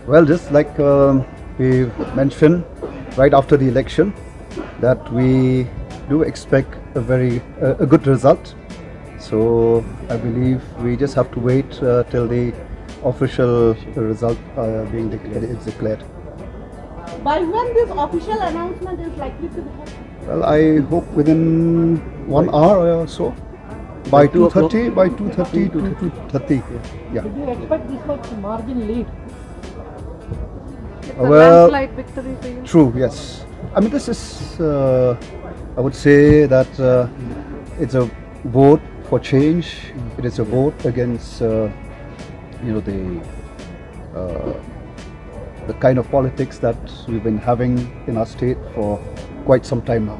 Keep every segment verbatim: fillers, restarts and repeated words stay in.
Well, just like um, we mentioned right after the election, that we do expect a very uh, a good result. So I believe we just have to wait uh, till the official result uh, being declared is declared. By when this official announcement is likely to be happening? Well, I hope within one hour or so, by two thirty, by two thirty to two thirty. Yeah. Did you expect this much margin lead? It's a Well, landslide victory for you. True, yes. I mean, this is, uh, I would say that uh, it's a vote for change. It is a vote against, uh, you know, the uh, the kind of politics that we've been having in our state for quite some time now.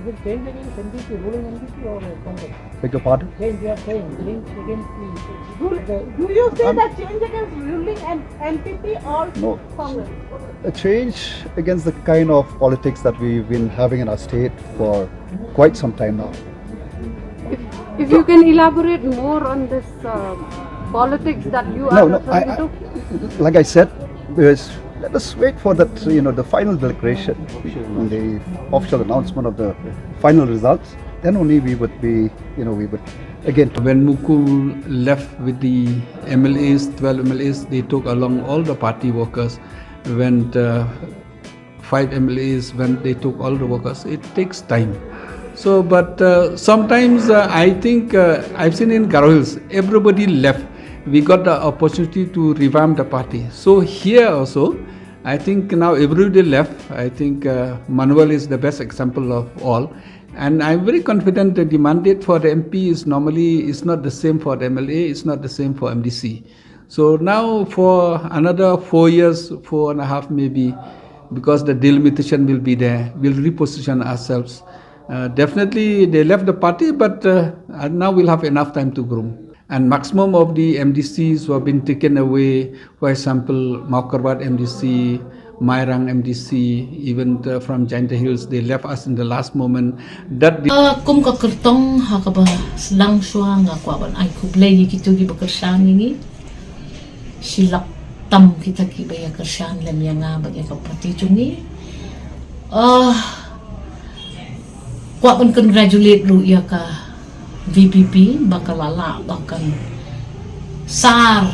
Is it change against N D P, ruling N D P or uh, Congress? Beg your pardon? Change, you are saying, change against the... Do, do you say that change against ruling and N P P or No. Congress? A change against the kind of politics that we've been having in our state for quite some time now. If you can elaborate more on this uh, politics that you No, are no, I, referring I, to. Like I said, there's, let us wait for that, you know, the final declaration, the official announcement of the final results. Then only we would be, you know, we would again. When Mukul left with the M L As, twelve M L As, they took along all the party workers. When uh, five M L As, when they took all the workers, it takes time. So, but uh, sometimes uh, I think uh, I've seen in Garo Hills, everybody left. We got the opportunity to revamp the party. So here also, I think now everybody left. I think uh, Manuel is the best example of all. And I'm very confident that the mandate for the M P is normally is not the same for the M L A, it's not the same for M D C. So now for another four years, four and a half maybe, because the delimitation will be there, we'll reposition ourselves. Uh, definitely they left the party, but uh, now we'll have enough time to groom. And maximum of the M D Cs who have been taken away, for example, Mawkyrwat M D C, Mairang M D C, even the, from Jaintia Hills, they left us in the last moment. That the Uh, kum ka kyrtong ha kaba sdang shuwa nga kwah ban ai khublei ïa kito kiba kyrshan ïa ngi. Shi lak tam kita kiba ïa kyrshan lem ïa nga bad ïa ka party jong ngi. Uh, kwah ban congratulate ruh ïa ka V P P ba ka la lah ba kan sar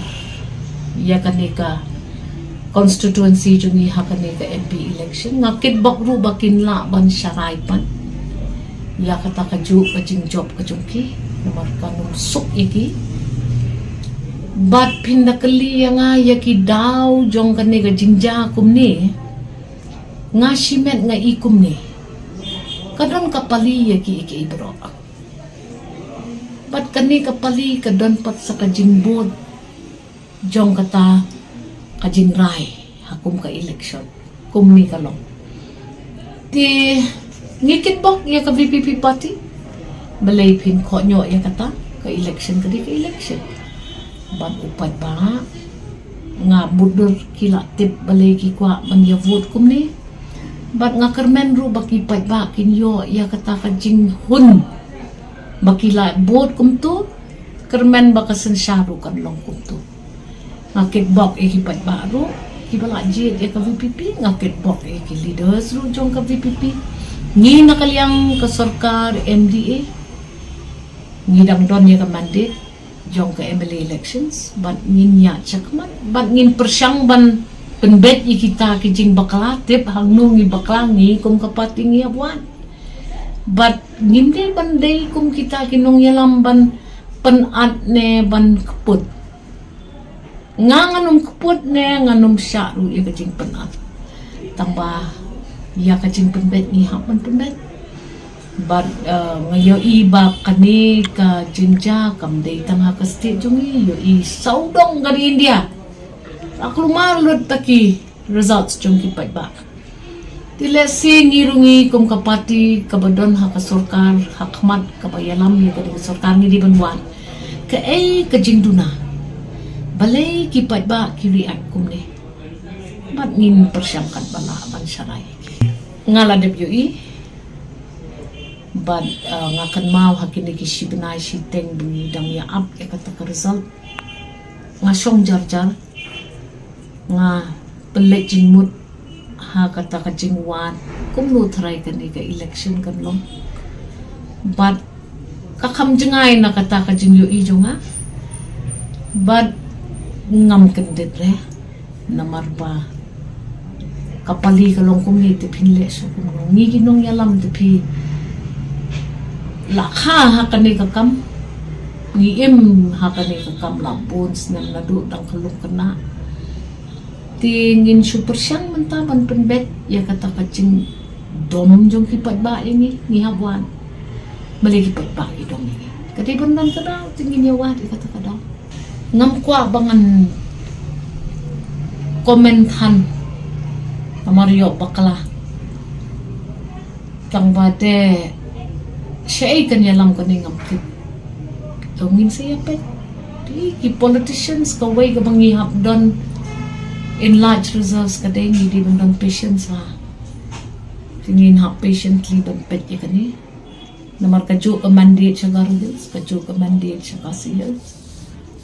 ïa kane ka constituency jong ngi ha kane ka M P election. Nga kitbok ruh ba kin lah ban sharai pat ïa kata kajuh ka jingjop ka jong ki, namar kan ym suk ïa ki. Bad phin da kylli ïa nga ïa ki daw jong kane ka jingjia kumne. Nga shimet nga i kumne, ka don ka pali ïa ki, ïa ki baroh. Bad kane ka pali ka don pat sa ka jingbud jong kata ka jingrai ha kum ka election. Kumne ka long. Te ngi kitbok ïa ka V P P party. Balei phin khohñioh ïa kata, ka election ka dei ka election. Bad u paidbah, nga bud dur ki la tip balei ki kwah ban ïa vote kumne. Bad nga kyrmen ruh ba ki paidbah kin ïoh ïa kata ka jinghun ba ki la vote kumto. Kyrmen ba ka synshar ruh kan long kumto. Nga kitbok ïa ki paidbah ruh kiba la jied ïa ka V P P, nga kitbok ïa ki leaders ruh jong ka V P P. Ngi na ka liang ka sorkar M D A ngi dang don ïa ka mandate jong ka M L A elections, bad ngin ïaid shakhmat, bad ngin pyrshang ban pynbeit ïa kita ki jingbakla, tip hangno ngi bakla, ngi kum ka party ngi ïa wad. Bad ngim dei ban dei kum kita ki nongïalam ban pynat ne ban kput. Nga ngan ym kput ne ngan ym shah ruh ïa ka jingpynat. Tangba ïa ka jingpynbeit ngi hap ban pynbeit. Bad uh, nga ïohi ba kane ka jingjia kam dei tang ha ka state jong ngi, ïohi sawdong ka India. Ak lumar lut ta ki results jong ki paidbah. Te lehse ngi ruh ngi kum ka party kaba don ha ka sorkar, ha khmat kaba ïalam ïa ka dei ka sorkar ngi dei ban wan. Kaei ka jingduna? Balei ki paidbah ki react kumne? Bad ngin pyrshang katba lah ban sharai. Nga la dep ïohi. Bad uh, nga kynmaw ha kine ki shi bnai shi teng ba ngi dang ïa ap ïa kata ka result. Nga shong jar jar. Nga pynleit jingmut ha kata ka jingwan kumno tharai kane ka election kan long. Bad ka kham jngai na kata ka jingïohi jong nga. Bad ngam kyndit re namar ba ka pali ka long kumne te phin leh shuh kumno. Ngi ki nongïalam te phi la kha ha kane ka kam. Ngi im ha kane ka kam la bun snem naduh dang khlung khynnah. Te ngin shu pyrshang mynta ban pynbeit ïa kata ka jingdom jong ki paidbah ïa ngi, ngi hap wan. Balei ki paidbah ki dom ïa ngi? Ka dei ban don ka daw, te ngin ïa wad ïa kata ka daw. Ngam kwah ba ngan comment than. Namar ïoh bakla. Tang ba te shaei kan ïalam kane ngam tip. To ngin sa ïa peit. Te ki politicians kawei kaba ngi hap don in large reserves ka dei ngi dei ban don patience ha. Te ngin hap patiently ban peit ïa kane. Namar kajuh ka mandate sha Garo Hills, kajuh ka mandate sha Khasi Hills.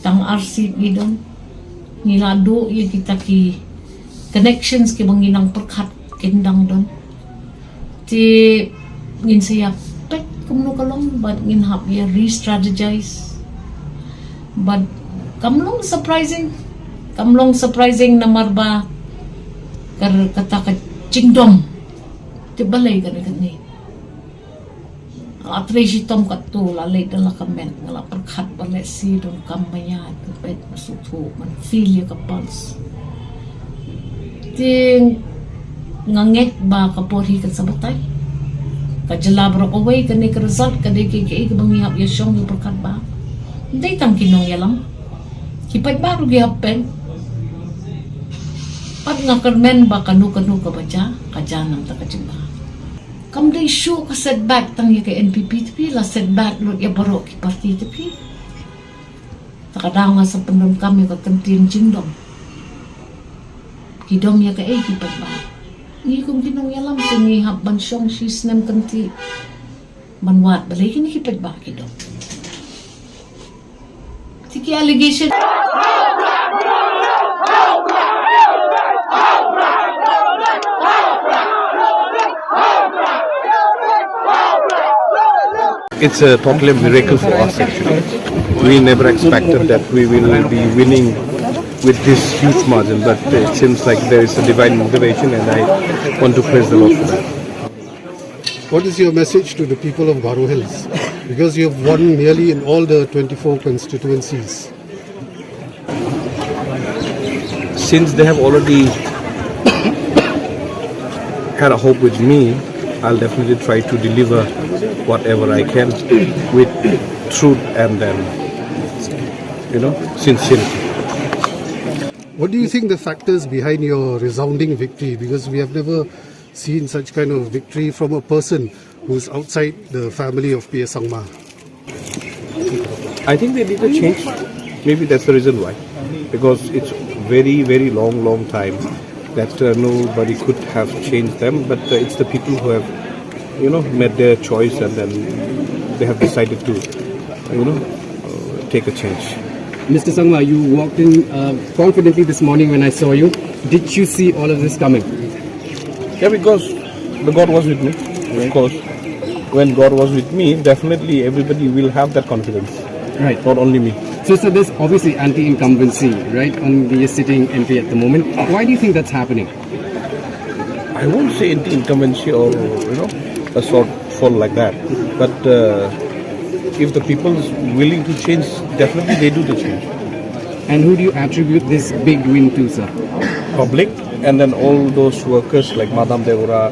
Tang ar seat ngi don. Ngi la duh ïa kita ki connections kiba ngi nang pyrkhat kin dang don. Te ngin sa ïa peit kumno ka long bad ngin hap ïa re-strategize. Bad kam long surprising, kam long surprising namar ba ka, kata ka jingdom. Te balei kane kane. Nga la trei shitom katto, la leit da la ka met, nga la pyrkhat ba lehse donkam ba ïa, ban peit, ban sngewthuh, ban feel ïa ka pulse. Te nga ngeit ba ka por hi kan sa batai. Ka jylla baroh kawei, kane ka result ka dei kaei kaei kaba ngi hap ïa shong ïa pyrkhat ba. Ym dei tang ki nongïalam. Ki paidbah ruh ki hap peit. Pat nga kyrmen ba kano kano kaba jia, ka jia na ka bynta ka jylla. Kam dei shuh ka setback tang ïa ka N P P te phi, la setback lut ïa baroh ki party te phi. Te ka daw nga sa pyndonkam ïa ka kyntien jingdom. Ki dom ïa kaei ki paidbah. Ngi kum ki nongïalam te ngi hap ban shong shi snem kynthih ban wad balei kine ki paidbah ki dom. Te ki allegation. It's a totally a miracle for us, actually. We never expected that we will be winning with this huge margin, but it seems like there is a divine intervention, and I want to praise the Lord for that. What is your message to the people of Garo Hills? Because you have won nearly in all the twenty-four constituencies. Since they have already had a hope with me, I'll definitely try to deliver whatever I can with truth and then, you know, sincerity. What do you think the factors behind your resounding victory? Because we have never seen such kind of victory from a person who's outside the family of P A Sangma. I think they need a change. Maybe that's the reason why. Because it's very, very long, long time that uh, nobody could have changed them. But uh, it's the people who have, you know, made their choice and then they have decided to, you know, uh, take a change. Mister Sangma, you walked in uh, confidently this morning when I saw you. Did you see all of this coming? Yeah, because the God was with me, of course. When God was with me, definitely everybody will have that confidence. Right. Not only me. So, so there's obviously anti-incumbency, right, on the sitting M P at the moment. Why do you think that's happening? I won't say anti-incumbency or, you know, a sort fall like that. But uh, if the people is willing to change, definitely they do the change. And who do you attribute this big win to, sir? Public, and then all those workers like Madam Deora,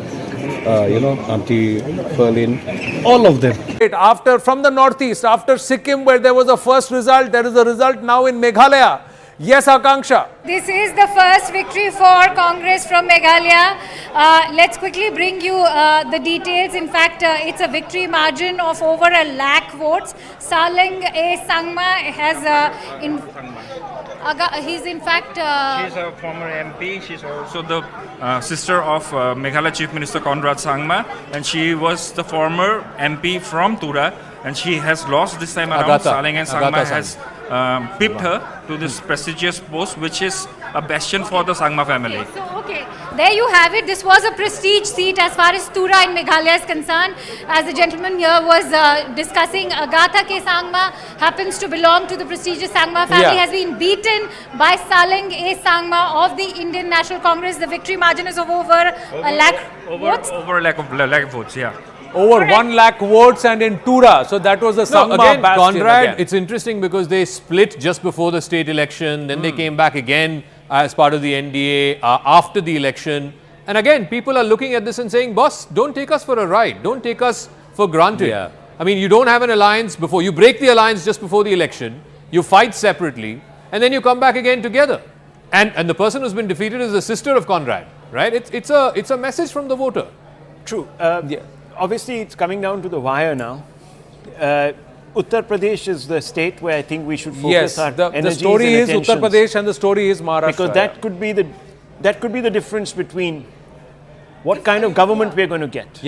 uh, you know, Auntie Ferlin, all of them. After, from the northeast, after Sikkim, where there was a first result, there is a result now in Meghalaya. Yes, Akanksha. This is the first victory for Congress from Meghalaya. Uh, let's quickly bring you uh, the details. In fact, uh, it's a victory margin of over a lakh votes. Saleng A Sangma has uh, in, aga, he's in fact uh, She's a former M P. She's also the uh, sister of uh, Meghalaya Chief Minister Conrad Sangma, and she was the former M P from Tura, and she has lost this time around. Agatha. Saleng A Sangma Agatha Sang- has um, pipped her to this prestigious post, which is A bastion for the Sangma family. So, okay, there you have it. This was a prestige seat as far as Tura in Meghalaya is concerned. As the gentleman here was uh, discussing, Agatha K Sangma happens to belong to the prestigious Sangma family, Yeah. has been beaten by Saleng A Sangma of the Indian National Congress. The victory margin is of over a lakh Over, votes. Over lakh of lakh votes, yeah. Over one lakh votes and in Tura. So that was the No, Sangma again, bastion Conrad, again. It's interesting because they split just before the state election, then they came back again uh, as part of the N D A uh, after the election. And again, people are looking at this and saying, boss, don't take us for a ride. Don't take us for granted. Yeah. I mean, you don't have an alliance before. You break the alliance just before the election. You fight separately, and then you come back again together. And, and the person who's been defeated is the sister of Conrad, right? It's, it's, a, it's a message from the voter. True. Uh, Obviously, it's coming down to the wire now. Uh, Uttar Pradesh is the state where I think we should focus Yes, our the, the energies story and is Uttar attentions. Pradesh and the story is Maharashtra. Because that could be the that could be the difference between what kind of government we're going to get.